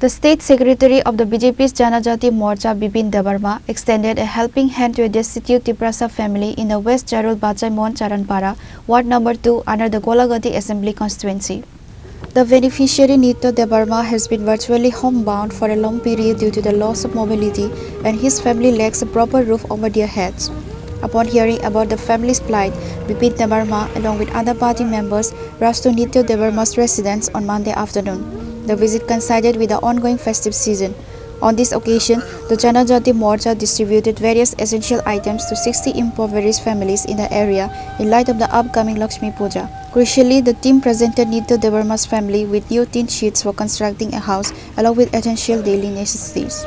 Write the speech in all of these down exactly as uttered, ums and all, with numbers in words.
The state secretary of the B J P's Janajati Morcha, Bipin Debbarma, extended a helping hand to a destitute Tiprasa family in the West Jarul Bachai Mon Charanpara, ward number two, under the Golagati Assembly Constituency. The beneficiary Nitya Debbarma has been virtually homebound for a long period due to the loss of mobility, and his family lacks a proper roof over their heads. Upon hearing about the family's plight, Bipin Debbarma, along with other party members, rushed to Nitya Debbarma's residence on Monday afternoon. The visit coincided with the ongoing festive season. On this occasion, the Janajati Morcha distributed various essential items to sixty impoverished families in the area in light of the upcoming Lakshmi Puja. Crucially, the team presented Nitya Debbarma's family with new tin sheets for constructing a house, along with essential daily necessities.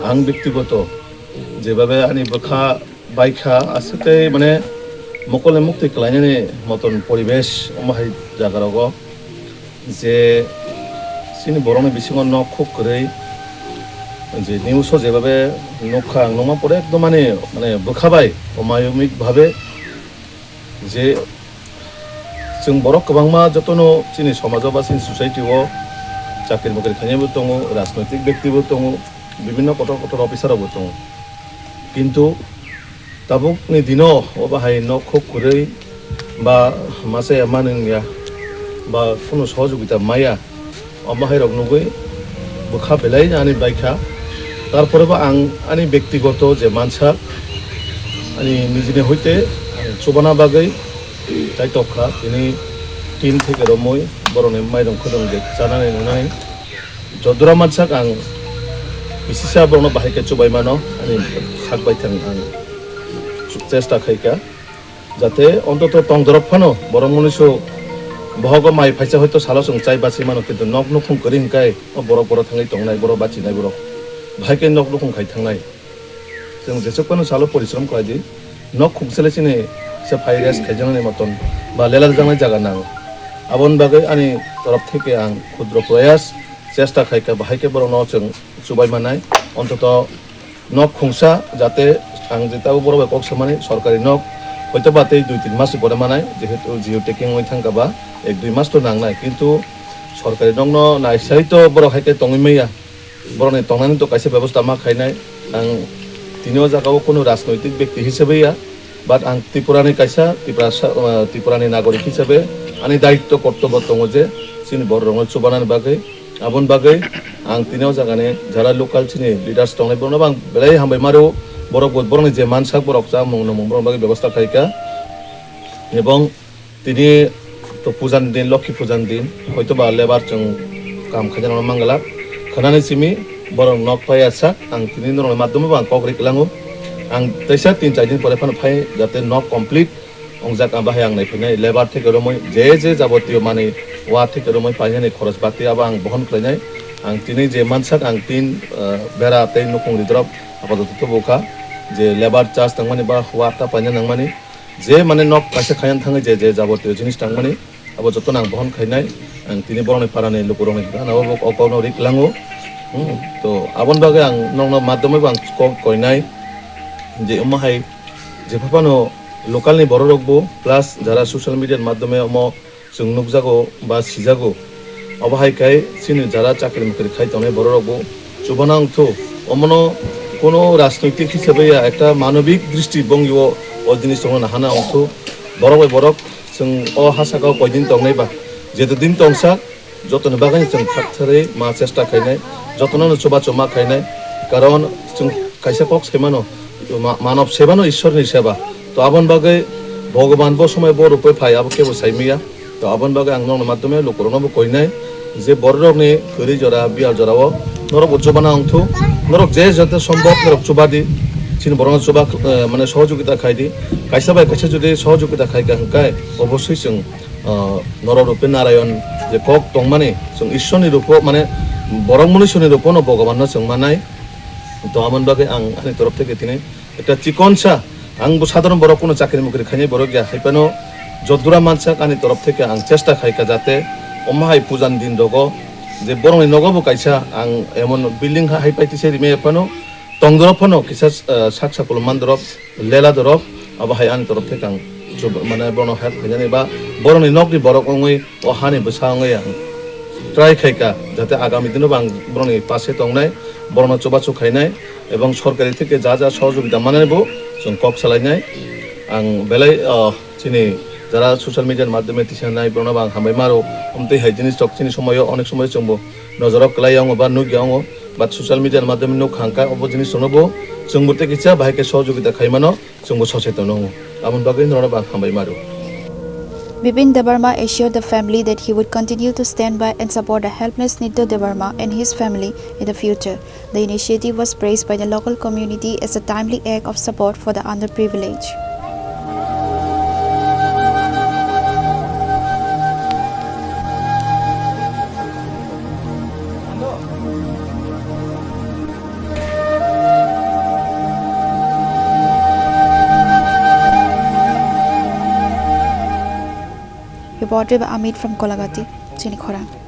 Ang bektigoto jebabe ani bwkha baikha, aswk tei mane mokol ni muktwi kwlainani moton poribesh omo hai jaga rogo. Je chini borokni bisingo nok khuk kwrwi, je news o jebabe nukha ang, nukma pore ekdom ani mane bwkha bai omayomik bhabe je chwng borok kwbangma jotono chini somajo ba chini society o chakri bakri khainai bo tongo, rajnoitik bekti bo tongo, bibinno kotor kotor officer rok bo tongo, kintu tabukni dino o bahai nok khuk kwrwi ba masa ya manwi wngya ba kunu sohojogita maya, o bahai rok nugwi bwkha belai ani baikha. Tarpore bo ang ani bektigoto je mansak ani nijini hoite ang chubana bagwi chaitokha, tini tin theke romwi borokni mairung khudung je chanani nunai. Jodura mansak ang bisisa borokno bahai khe chubai mano, ani sak baithang ang chesta khaikha, jate ontoto tongdorok phano borok mwnwiso bohogo mai phaisa hoito salo chwng chai bachwi mano, kintu nok nukhung kwrwi hwnkhe o borok borok thangwi tongnai, borok bachinai borok bahai khe nok nukhung khai thangnai. Chwng jesuk phano salo porishrom khlai di, nok khungsa le chini se phai rest khaijaknani moton ba lela rwjaknai jaga nango. Aboni bagwi ani torof theke ang khudro proyas chesta khaikha, bahai khe borokno chwng chubai manai. Ontoto nok khungsa jate ang je tabuk borok bai kok samani sorkari nok hoito ba tei dui tin mas ni pore manai, jehetu geo tagging wngwi thangkha ba ek dui mas to nangnai, kintu sorkari nokno naisai to borok hai khe tongwi manya. Borokni tongnani to kaisa bebosta ma khainai. Ang tini o jaga o kunu rajnoitik bekti hisabe ya, but ang Tripura ni kaisa Tripura sa-, ah, Tripura ni nagorik hisabe ani daitto kortobo tongo je chini borok rokno chubanani bagwi. Aboni bagwi ang tini o jaga ni jara local chini leaders tongnai borokno bo ang belai hambai maro, borok bo borokni je mansak borok chamung nungmung borokni bagwi bebosta khaikha. Ebong tini to puja ni din, Lokhi puja ni din, hoito ba lebar chwng kam khaina rokno manglak. Khwnani simi borok nok paiya sak, ang tini norokni madhyome bo ang kok ri kwlango. Ang teisa tin char din pore phano phai, jate nok complete wngjak, ang bahai ang nai phainai, lebar theke romwi je je jabotiyo manwi wa theke romwi painani khoros bati abo ang bohon khlainai. Ang tini je mansak ang tin, eh, bera tei nukhung ridrop apadoto tubu kha, je lebar charge tangmani ba wa ta paina nangmani. Je mane nok kaisa khayan thangwi je, je jabotiyo jinis tangmani, abo jotono ang bohon khainai. Ang tini borokni parani lukurokni gana o bo kok, kokno ri kwlango. Hmm, to aboni bagwi ang nokno madhyome bo ang kok koinai je omo hai jepha phano local ni borok rok bo plus jara social media ni madhyome omo chwng nukjago ba sijago. Obo hai khai chini jara chakri mukri khai tongnai borok rok bo chubana wngthu. Omono kono rajnoitik hisabe ya, ekta manobik dristi bongyo o jinis tongna nahana wngthu. Borok bai borok chwng o ha saka o koidin tongnai ba, jeto din tongsa jotoni bagwi chwng thak tharwi ma chesta khainai, jotono no chuba chuma khainai. Karon chwng kaisa kok sai mano, ma-, manob seba no Ishwar ni seba. To aboni bagwi Bhogoban bo somoi bo rupoi phai, abo kebo sai maya. To aboni bagwi ang nokni madhyome lukurokno bo koinai. Je bororokni kwrwi jora, biyal jorao norokbo chubana wngthu, norok je joto sombhob norok chubadi, chini borokno chuba, eh, mane sohojogita khaidi, kaisa bai kaisa jodi sohojogita khaika hwnkhe oboswi chwng, ah, norok rupi Narayon je kok tongmani, chwng Ishwarni rupo, mane borok munisuni rupono Bhogobanno chwng manai. To amoni bagwi ang ani torof theke tini ekta chikonsa, ang bo sadharon borok, kuno chakri mukri khainai borok ya, haiphano jodura mansak ani torof theke ang chesta khaika jate omo hai pujan din rogo je borokni nogo bo kaisa ang emon building ha haipai tise rimai phano tongdorok phano kisa, eh, sak sakulo mandorok lela dorok, abo hai ani torof theke ang chub-, mane bono help khainani ba borokni nokni borok wngwi o hani bwsa wngwi ang try khaika, jate agami dino bo ang borokni pase tongnai, borokno chubachu khainai, ebong sorkari theke ja ja sohojogita manani bo chwng kok salainai. Ang belai, ah, chini jara social media ni madhyome tisa nai borokno bo ang hambai maro, omtwi hai jinis rok chini somoyo onek somoyo chwngbo nojoro kwlai ya wngo ba nukya wngo, but social media ni madhyome nuk hangka obo jinis rokno bo chwngbo tei kisa bahai khe sohojogita khaimano. Chwngbo soseton wngo. Aboni bagwi norokno bo ang hambai maro. Bipin Debbarma assured the family that he would continue to stand by and support the helpless Nitya Debbarma and his family in the future. The initiative was praised by the local community as a timely act of support for the underprivileged. Reported by Amit from Kolagati, Chini Khorang.